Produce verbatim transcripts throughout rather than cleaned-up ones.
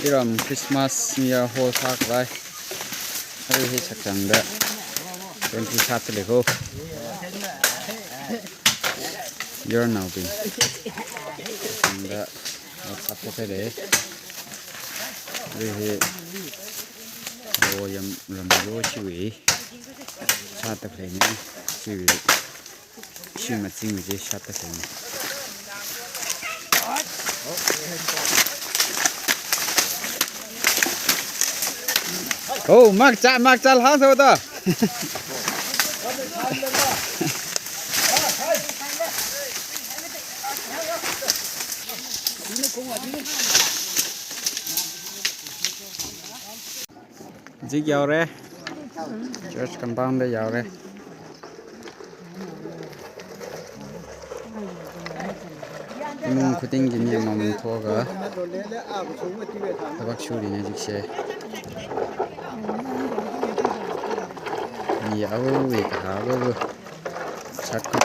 Iram Christmas New Year hall sākhavai. Arui hi shakzangda twenty sātli ko. Yarnaobing. Shakzangda WhatsApp ko khaile. Arui hi lo yam ram lo chiwui. Sāda khaleina. Chiwui. Shim machingwui chi sāda khaleina. Oh, makcha, makcha lhang sāda. Hujik yaore. Church compound da yaore. Imung khutingki mi amamang thoka. Thabak shurina hujikse. Mi awo we kaha awo. Shat ko.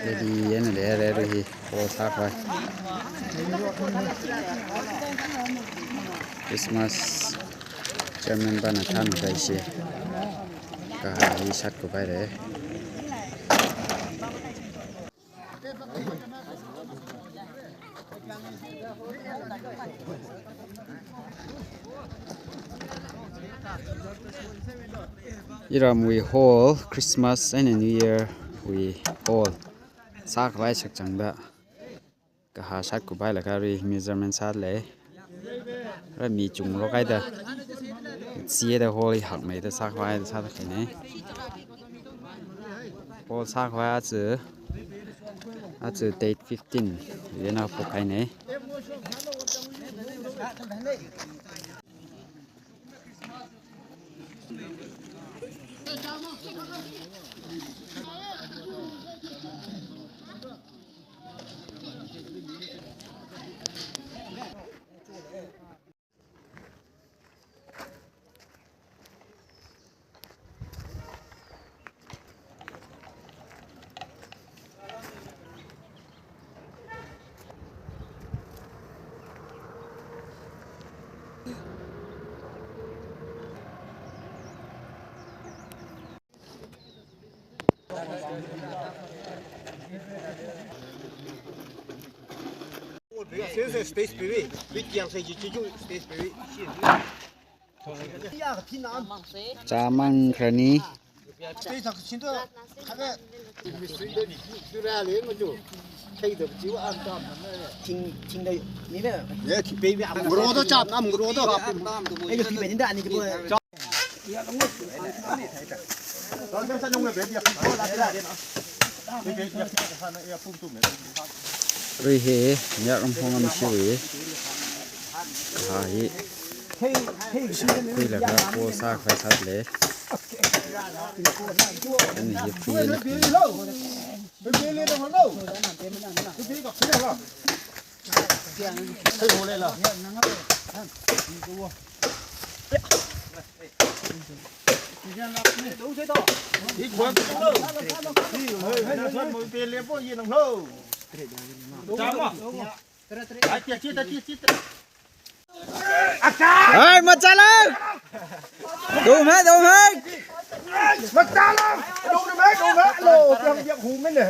Ready eina leira arui hi. Hall sākhavai. Christmas chairman pana thankahaisa. Kaha hi shat ko pai re. Iramwui hall, Christmas eina New Year wui hall sākhavai shakzangda. Kaha shat ko pai laga arui measurement sālei. Arui mi chungrok haida. Sida hall hi hakmeida sākhavai sāda khaleina. Hall sākhavai aja, aja date fifteen. Yena phokhaina. Stage piri, big yang sai ji ji ju stage piri. Chāmang kharani. Arui hi, yak am hong am shiwi. Kaha hi. Khuilaga hall sākhavai sālei. Ani hi free ni. Hai, machālāk! Dong hai, dong hai! Machālāk! Dong hai, dong hai! Lo, yang yang hu men ne.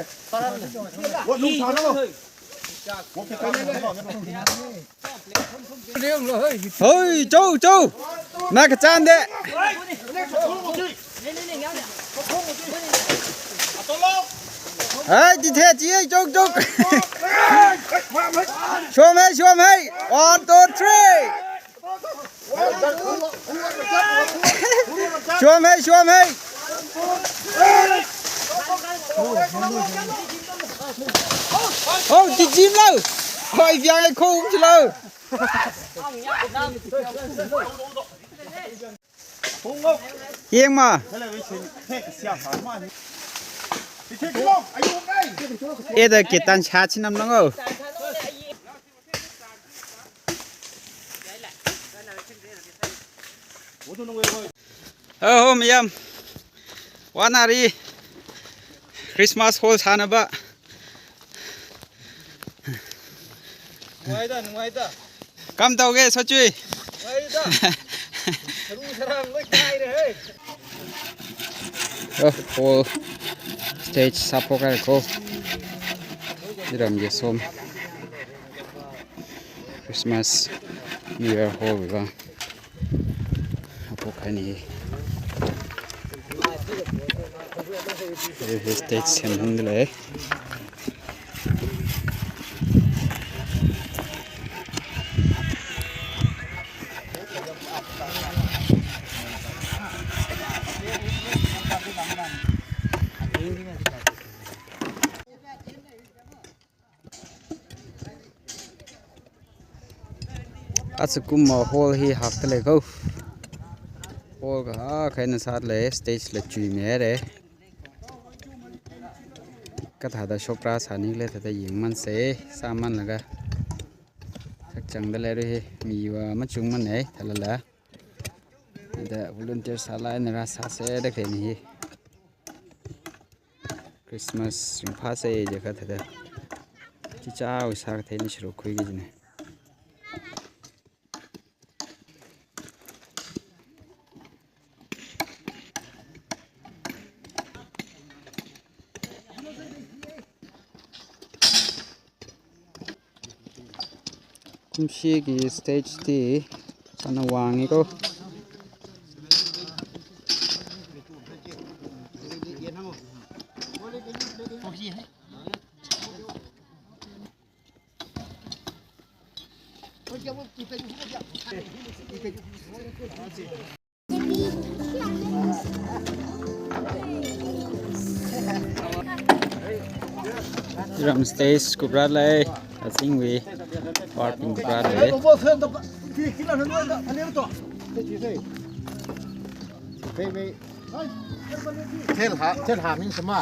Wo dong sa lo. Hoi, chau, chau! Na kachān de! Hai, chi the chi, chok, chok. Shom hai, shom hai. One, two, three. Shom hai, shom hai. Oh, chi jim lo. Hoi, biang ai khong chi lo. Yeng ma. Eda kitan sha chinam nango. Oho, miyam. Wanari Christmas hall sānaba. ꯅꯨꯡꯉꯥꯏꯗ, ꯅꯨꯡꯉꯥꯏꯗ꯫ ꯀꯝ ꯇꯧꯒꯦ, ꯁꯣꯆꯨꯏ? ꯅꯨꯡꯉꯥꯏꯔꯤꯗ꯫ ꯁꯔꯨ ꯁꯔꯥꯡ ꯂꯣꯏ ꯀꯥꯏꯔꯦ, ꯍꯦ꯫ ꯑ, hall stage ꯁꯥꯞꯊꯣꯛꯈ꯭ꯔꯦꯀꯣ꯫ ꯏꯔꯝꯒꯤ ꯁꯣꯝ Christmas New Year hall ꯒ ꯍꯥꯞꯊꯣꯛꯈ꯭ꯔꯅꯤ꯫ ꯁꯤꯗ stage ꯁꯦꯝꯍꯟꯗ ꯂꯩ꯫ Atsukuma hall hi hakta leiko. Hall kahak eina sālei, stage la chuimeire. Kathāda shokra sāni le thāda yangmanse, sāmanlaga. Sakchangda leirui hi, miva machungmanei, thalala. Da volunteer sālai nara sāse da khani hi. Christmas ringphāsei jiakha thāda. Chicha wui sākathei ni shiro khuiki jine. Kumshiki stage ti sana wangiko. Iram stage kupra lei, asingwui part bing kupra lei. Thil ha, thil ha means ma.